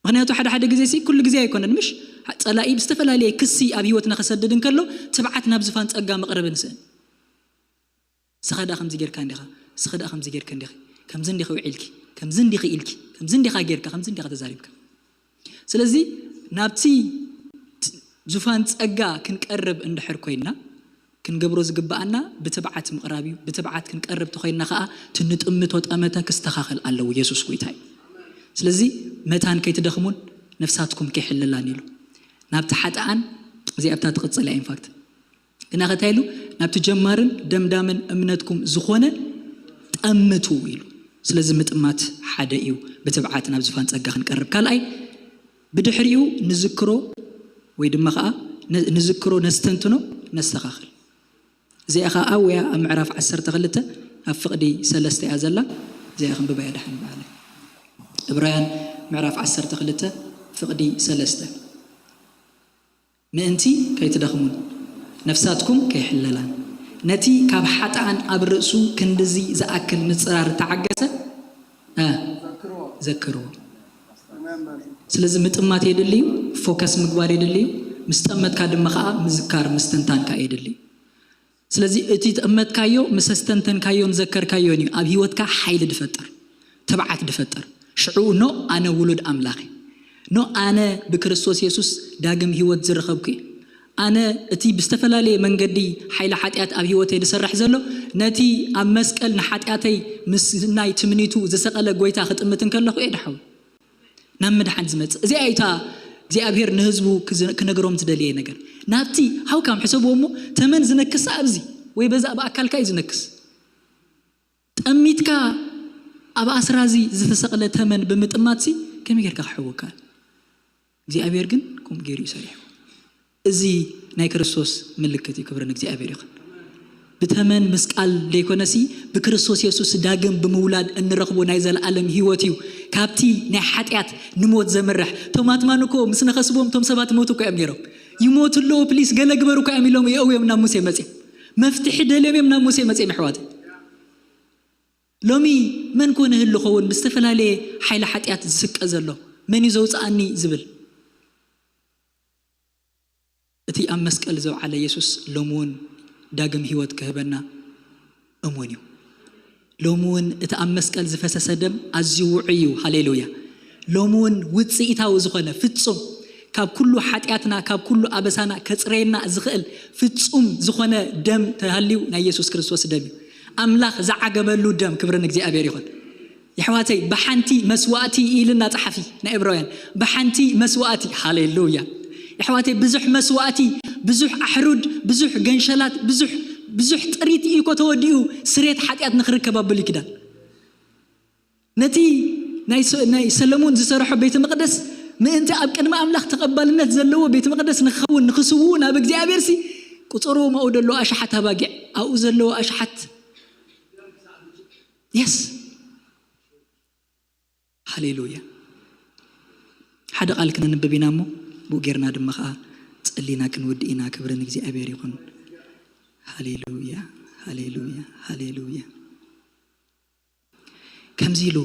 ምኽንያቱ ሓደ ሓደ ግዜ ሲ ኩሉ ግዜ ኣይኮነን ምሽ ጸላኢ ብዝተፈላለየ ክሲ ኣብ ህይወትና ክሰድድ እንከሎ ትብዓት ናብ ዝፋን ጸጋ መቕረቢ ንስእን። ስኻ ደኣ ከምዚ ጌርካ እንዲኻ፣ ስኺ ደኣ ከምዚ ጌርኪ እንዲኺ፣ ከምዚ እንዲኺ ውዒልኪ፣ ከምዚ እንዲኺ ኢልኪ፣ ከምዚ እንዲኻ ጌርካ፣ ከምዚ እንዲኻ ተዛሪብካ። ስለዚ ናብቲ ት- ዙፋን ጸጋ ክንቀርብ እንድሕር ኮይንና ክንገብሮ ዝግብኣና ብትብዓት ምቕራብ እዩ። ብትብዓት ክንቀርብ ተኾይንና ኸኣ ትንጥምቶ ጠመተ ክስተኻኸል ኣለዎ። የሱስ ጎይታ እዩ። ስለዚ መታን ከይትደኽሙን ነፍሳትኩም ከይሕልላን ኢሉ ናብቲ ሓጥኣን እዚኣ ኣብታ ትቕጽል እያ ኢንፋክት ግና ከታይ ኢሉ ናብቲ ጀማርን ደምዳምን እምነትኩም ዝኾነ ጠምቱ ኢሉ። ስለዚ ምጥማት ሓደ እዩ ብትብዓት ናብ ዝፋን ጸጋ ክንቀርብ። ካልኣይ ብድሕሪኡ ንዝክሮ ወይ ድማ ከዓ ንዝክሮ ነስተንትኖ ነስተኻኽል። እዚኣ ከዓ ኣውያ ኣብ ምዕራፍ ዓሰርተ ክልተ ኣብ ፍቕዲ ሰለስተ እያ ዘላ። እዚኣ ክንብባ እያ ደሓን በዓለ እብራውያን ምዕራፍ ዓሰርተ ክልተ ፍቕዲ ሰለስተ ምእንቲ ከይትደኽሙን ነፍሳትኩም ከይሕለላን ነቲ ካብ ሓጥኣን ኣብ ርእሱ ክንድዚ ዝኣክል ምጽራር ተዓገሰ እ ዘክርዎ። ስለዚ ምጥማት የድሊ እዩ፣ ፎከስ ምግባር የድሊ እዩ። ምስ ጠመትካ ድማ ከዓ ምዝካር ምስትንታን ከዓ የድሊ እዩ። ስለዚ እቲ ጠመትካዮ ምስ ኣስተንተንካዮን ዘከርካዮን እዩ ኣብ ህይወትካ ሓይሊ ድፈጥር፣ ትብዓት ድፈጥር። ሽዑ ኖ ኣነ ውሉድ ኣምላኽ እየ፣ ኖ ኣነ ብክርስቶስ የሱስ ዳግም ህይወት ዝረኸብኩ እየ፣ ኣነ እቲ ብዝተፈላለየ መንገዲ ሓይሊ ሓጢኣት ኣብ ህይወተይ ዝሰርሕ ዘሎ ነቲ ኣብ መስቀል ንሓጢኣተይ ምስ ናይ ትምኒቱ ዝሰቐለ ጎይታ ክጥምት እንከለኹ እየ ድሓዊ ናብ ምድሓን ዝመጽእ። እዚኣ እታ እግዚኣብሔር ንህዝቡ ክዝ- ክነግሮም ዝደልየ ነገር። ናብቲ how come ሕሰብዎ እሞ ተመን ዝነክስ ኣብዚ ወይ በዛ ብኣካልካ እዩ ዝነክስ። ጠሚትካ ኣብ ኣስራ እዚ ዝተሰቕለ ተመን ብምጥማትሲ ከመይ ጌርካ ክሕወካ? እግዚኣብሔር ግን ከምኡ ገይሩ እዩ ሰሪሑ። እዚ ናይ ክርስቶስ ምልክት እዩ። ክብሪ ንእግዚኣብሔር ይኹን። ብተመን ምስቃል ዘይኮነሲ ብክርስቶስ የሱስ ዳግም ብምውላድ እንረኽቦ ናይ ዘለኣለም ህይወት እዩ። ካብቲ ናይ ሓጢኣት ንሞት ዘምርሕ። ቶም ኣትማን እኮ ምስ ነኸስቦም ቶም ሰባት ይሞቱ እኮ እዮም ነይሮም። ይሞቱ ኣለዉ ፕሊስ ገለ ግበሩ እኮ እዮም ኢሎም የእውዮም ናብ ሙሴ መፅዮም። መፍትሒ ደልዮም እዮም ናብ ሙሴ መፅዮም ኣሕዋት። ሎሚ መን ኮን ይህሉ ኸውን ብዝተፈላለየ ሓይሊ ሓጢኣት ዝስቀ ዘሎ? መን እዩ ዘውፅኣኒ ዝብል? እቲ ኣብ መስቀል ዘውዓለ የሱስ ሎሚ እውን ዳግም ህይወት ክህበና እሙን እዩ። ሎሚ እውን እቲ ኣብ መስቀል ዝፈሰሰ ደም ኣዝዩ ውዑይ እዩ። ሃሌሉያ። ሎሚ እውን ውፅኢታዊ ዝኾነ ፍጹም ካብ ኩሉ ሓጢኣትና ካብ ኩሉ ኣበሳና ከፅረየና ዝኽእል ፍጹም ዝኾነ ደም ተሃልዩ ናይ የሱስ ክርስቶስ ደም እዩ። ኣምላኽ ዝዓገበሉ ደም። ክብሪ ንእግዚኣብሔር ይኹን። የሕዋተይ ብሓንቲ መስዋእቲ ኢልና ጸሓፊ ናይ ዕብራውያን ብሓንቲ መስዋእቲ። ሃሌሉያ። የሕዋተይ ብዙሕ መስዋእቲ፣ ብዙሕ ኣሕሩድ፣ ብዙሕ ገንሸላት፣ ብዙሕ ብዙሕ ጥሪት እዩ እኮ ተወዲኡ ስሬት ሓጢኣት ንኽርከብ ኣብ ብሉይ ኪዳን። ነቲ ናይ ሰ- ናይ ሰለሙን ዝሰርሖ ቤተ መቕደስ ምእንቲ ኣብ ቅድሚ ኣምላኽ ተቐባልነት ዘለዎ ቤተ መቕደስ ንክኸውን ንክስውኡ ናብ እግዚኣብሔር ሲ ቁፅሩ ማኡ ደሎ ኣሽሓት ኣባጊዕ ኣብኡ ዘለዎ ኣሽሓት የስ። ሃሌሉያ። ሓደ ቃል ክነንብብ ኢና እሞ ብኡ ጌርና ድማ ከዓ ጸሊና ክንውድእ ኢና። ክብሪ ንእግዚኣብሔር ይኹን። ሃሌሉያ፣ ሃሌሉያ፣ ሃሌሉያ። ከምዚ ኢሉ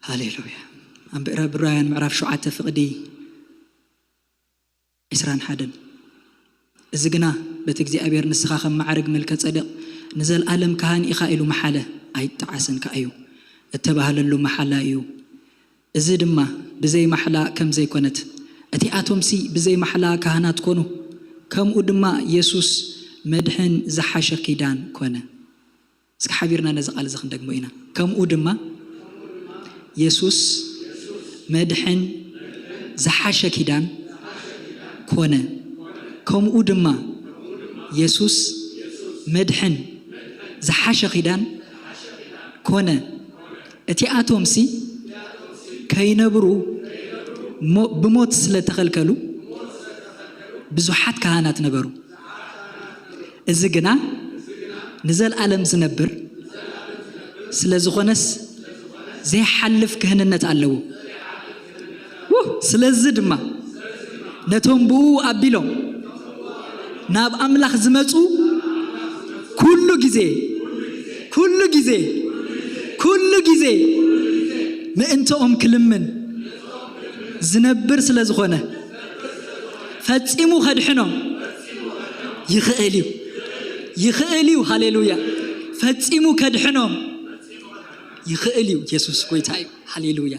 ሃሌሉያ። ኣብ ዕብራውያን ምዕራፍ ሸውዓተ ፍቕዲ ዕስራን ሓደን። እዚ ግና በቲ እግዚኣብሔር ንስኻ ከም ማዕርግ መልከ ጸደቕ ንዘለኣለም ካህን ኢኻ ኢሉ መሓለ ኣይጠዓሰን ከኣ እዩ እተባህለሉ መሓላ እዩ። እዚ ድማ ብዘይ ማሕላ ከም ዘይኮነት እቲኣቶምሲ ብዘይ ማሕላ ካህናት ኮኑ፣ ከምኡ ድማ የሱስ መድሕን ዝሓሸ ኪዳን ኮነ። እስኪ ሓቢርና ነዚ ቃል እዚ ክንደግሞ ኢና። ከምኡ ድማ የሱስ መድሕን ዝሓሸ ኪዳን ኮነ። ከምኡ ድማ የሱስ መድሕን ዝሓሸ ኪዳን ኮነ። እቲኣቶምሲ ከይነብሩ ሞ- ብሞት ስለ ተኸልከሉ ብዙሓት ካህናት ነበሩ። እዚ ግና ንዘለኣለም ዝነብር ስለ ዝኾነስ ዘይሓልፍ ክህንነት ኣለዎ። ውህ! ስለዚ ድማ ነቶም ብኡ ኣቢሎም ናብ ኣምላኽ ዝመጹ ኩሉ ግዜ ኩሉ ግዜ ኩሉ ግዜ ምእንተኦም ክልምን ዝነብር ስለ ዝኾነ ፈጺሙ ከድሕኖም ይኽእል እዩ። ይኽእል እዩ። ሃሌሉያ። ፈጺሙ ከድሕኖም ይኽእል እዩ። የሱስ ጎይታ እዩ። ሃሌሉያ።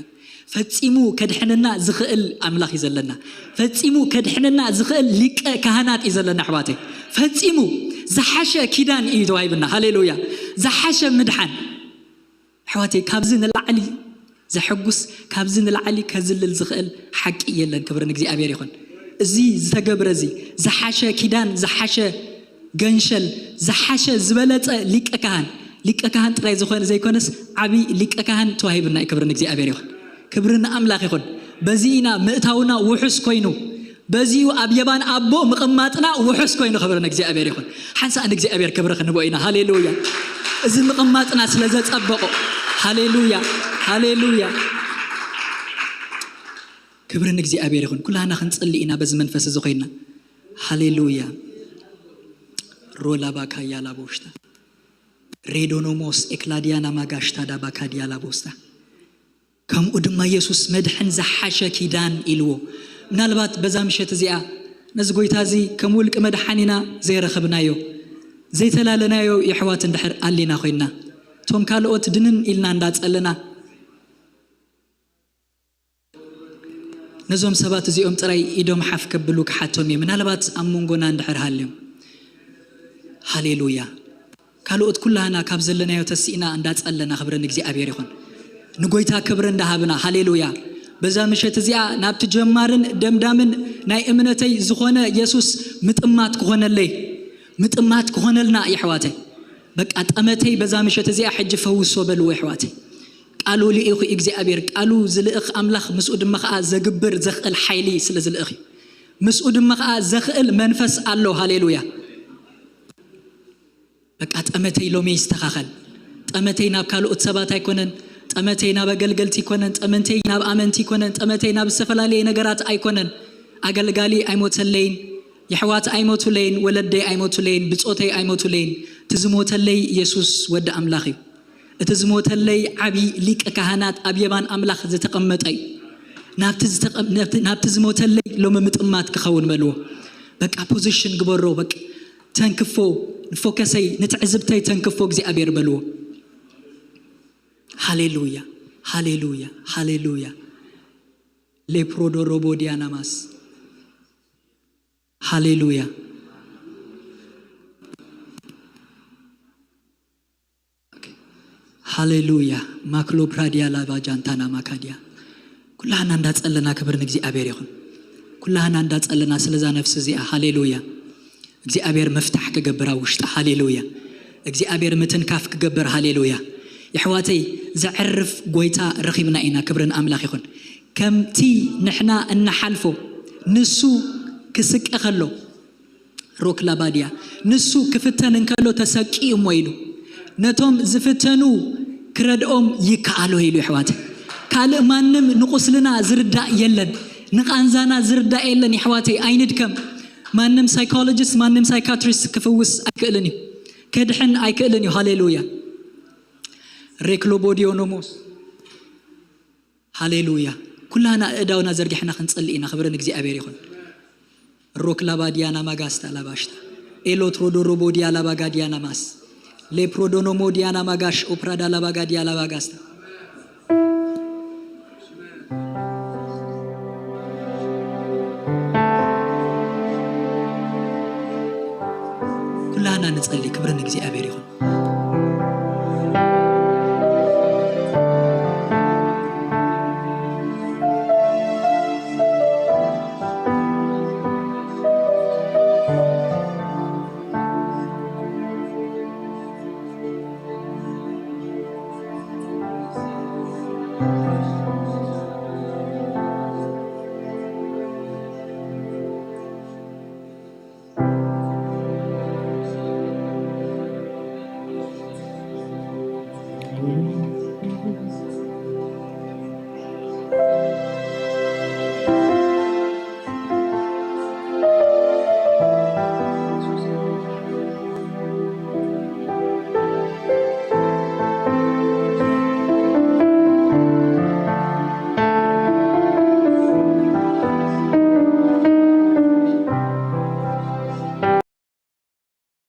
ፈጺሙ ከድሕነና ዝኽእል ኣምላኽ እዩ ዘለና። ፈጺሙ ከድሕነና ዝኽእል ሊቀ ካህናት እዩ ዘለና ኣሕዋተይ። ፈጺሙ ዝሓሸ ኪዳን እዩ ተዋሂብና። ሃሌሉያ። ዝሓሸ ምድሓን ኣሕዋተይ፣ ካብዚ ንላዕሊ ዘሐጉስ፣ ካብዚ ንላዕሊ ከዝልል ዝኽእል ሓቂ የለን። ክብሪ ንእግዚኣብሔር ይኹን። እዚ ዝተገብረ እዚ ዝሓሸ ኪዳን፣ ዝሓሸ ገንሸል፣ ዝሓሸ ዝበለጸ ሊቀ ካህን፣ ሊቀ ካህን ጥራይ ዝኾነ ዘይኮነስ ዓቢ ሊቀ ካህን ተዋሂብና እዩ። ክብሪ ንእግዚኣብሔር ይኹን። ክብሪ ንኣምላኽ ይኹን። በዚ ኢና ምእታውና ውሑስ ኮይኑ፣ በዚኡ ኣብ የማን ኣቦ ምቕማጥና ውሑስ ኮይኑ። ክብሪ ንእግዚኣብሔር ይኹን። ሓንሳእ ንእግዚኣብሔር ክብሪ ክንቦ ኢና። ሃሌሉያ። እዚ ምቕማጥና ስለ ዘጸበቖ። ሃሌሉያ። ሃሌሉያ። ክብሪ ንእግዚኣብሔር ይኹን። ኩላህና ክንጽሊ ኢና በዚ መንፈስ እዚ ኮይና። ሃሌሉያ። ሮላባካያ ላቦሽታ ሬዶኖሞስ ኤክላዲያና ማጋሽታ ዳባካዲያ ላቦስታ። ከምኡ ድማ የሱስ መድሕን ዝሓሸ ኪዳን ኢልዎ። ምናልባት በዛ ምሸት እዚኣ ነዚ ጎይታ እዚ ከም ውልቂ መድሓኒና ዘይረኸብናዮ ዘይተላለናዮ የሕዋት እንድሕር ኣሊና ኮይንና፣ እቶም ካልኦት ድንን ኢልና እንዳጸለና ነዞም ሰባት እዚኦም ጥራይ ኢዶም ሓፍ ከብሉ ክሓቶም እየ። ምናልባት ኣብ መንጎና እንድሕር ሃልዮም። ሃሌሉያ። ካልኦት ኩላህና ካብ ዘለናዮ ተሲእና እንዳጸለና ክብሪ ንእግዚኣብሔር ይኹን። ንጎይታ ክብሪ እንዳሃብና ሃሌሉያ። በዛ ምሸት እዚኣ ናብቲ ጀማርን ደምዳምን ናይ እምነተይ ዝኾነ የሱስ ምጥማት ክኾነለይ ምጥማት ክኾነልና የሕዋተይ። በቃ ጠመተይ በዛ ምሸት እዚኣ ሕጂ ፈውሶ በልዎ የሕዋተይ። ቃሉ ልኢኹ እግዚኣብሔር፣ ቃሉ ዝልእኽ ኣምላኽ ምስኡ ድማ ኸዓ ዘግብር ዘኽእል ሓይሊ ስለ ዝልእኽ እዩ። ምስኡ ድማ ኸዓ ዘኽእል መንፈስ ኣሎ። ሃሌሉያ። በቃ ጠመተይ ሎሚ ይስተኻኸል። ጠመተይ ናብ ካልኦት ሰባት ኣይኮነን። ጠመተይ ናብ ኣገልገልቲ ኣይኮነን። ጠመተይ ናብ ኣመንቲ ኣይኮነን። ጠመተይ ናብ ዝተፈላለየ ነገራት ኣይኮነን። ኣገልጋሊ ኣይሞተለይን፣ የሕዋት ኣይሞቱለይን፣ ወለደይ ኣይሞቱለይን፣ ብጾተይ ኣይሞቱለይን። እቲ ዝሞተለይ ኢየሱስ ወዲ ኣምላኽ እዩ። እቲ ዝሞተለይ ዓቢ ሊቀ ካህናት ኣብ የማን ኣምላኽ ዝተቐመጠ እዩ። ናብቲ ዝተቐ-፣ ናብቲ፣ ናብቲ ዝሞተለይ ሎሚ ምጥማት ክኸውን በልዎ። በቃ ፖዚሽን ግበሮ። በቃ ተንክፎ፣ ንፎከሰይ፣ ንትዕዝብተይ ተንክፎ እግዚኣብሔር በልዎ። ሃሌሉያ፣ ሃሌሉያ፣ ሃሌሉያ። ሌፕሮዶ ሮቦ ዲያናማስ። ሃሌሉያ። ሃሌሉያ። ማክሎ ፕራዲያ ላባ ጃንታና ማካዲያ። ኩላህና እንዳጸለና ክብር ንእግዚኣብሔር ይኹን። ኩላህና እንዳጸለና ስለዛ ነፍሲ እዚኣ። ሃሌሉያ። እግዚኣብሔር መፍታሕ ክገብር ኣብ ውሽጣ። ሃሌሉያ። እግዚኣብሔር ምትንካፍ ክገብር። ሃሌሉያ። የሕዋተይ፣ ዘዕርፍ ጎይታ ረኺብና ኢና። ክብሪ ንኣምላኽ ይኹን። ከምቲ ንሕና እንሓልፎ ንሱ ክስቀ ከሎ፣ ሮክላባድያ፣ ንሱ ክፍተን እንከሎ ተሰቂኡ እሞ ኢሉ፣ ነቶም ዝፍተኑ ክረድኦም ይከኣሎ ኢሉ። የሕዋተይ፣ ካልእ ማንም ንቁስልና ዝርዳእ የለን፣ ንቃንዛና ዝርዳእ የለን። የሕዋተይ፣ ኣይንድከም። ማንም ሳይኮሎጂስት፣ ማንም ሳይካትሪስት ክፍውስ ኣይክእልን እዩ፣ ከድሕን ኣይክእልን እዩ። ሃሌሉያ። ሬክሎቦዲዮኖሞስ። ሃሌሉያ። ኩላና እእዳውና ዘርጊሕና ክንጸሊ ኢና። ክብሪ ንእግዚኣብሔር ይኹን። ሮክ ላባ ዲያና ማጋስታ ላባሽታ። ኤሎት ሮዶ ሮቦ ዲያ ላባጋ ዲያና ማስ። ሌፕሮዶኖሞ ዲያና ማጋሽ ኦፕራዳ ላባጋ ዲያ ላባጋስታ። ኩላና ንጸሊ። ክብሪ ንእግዚኣብሔር ይኹን።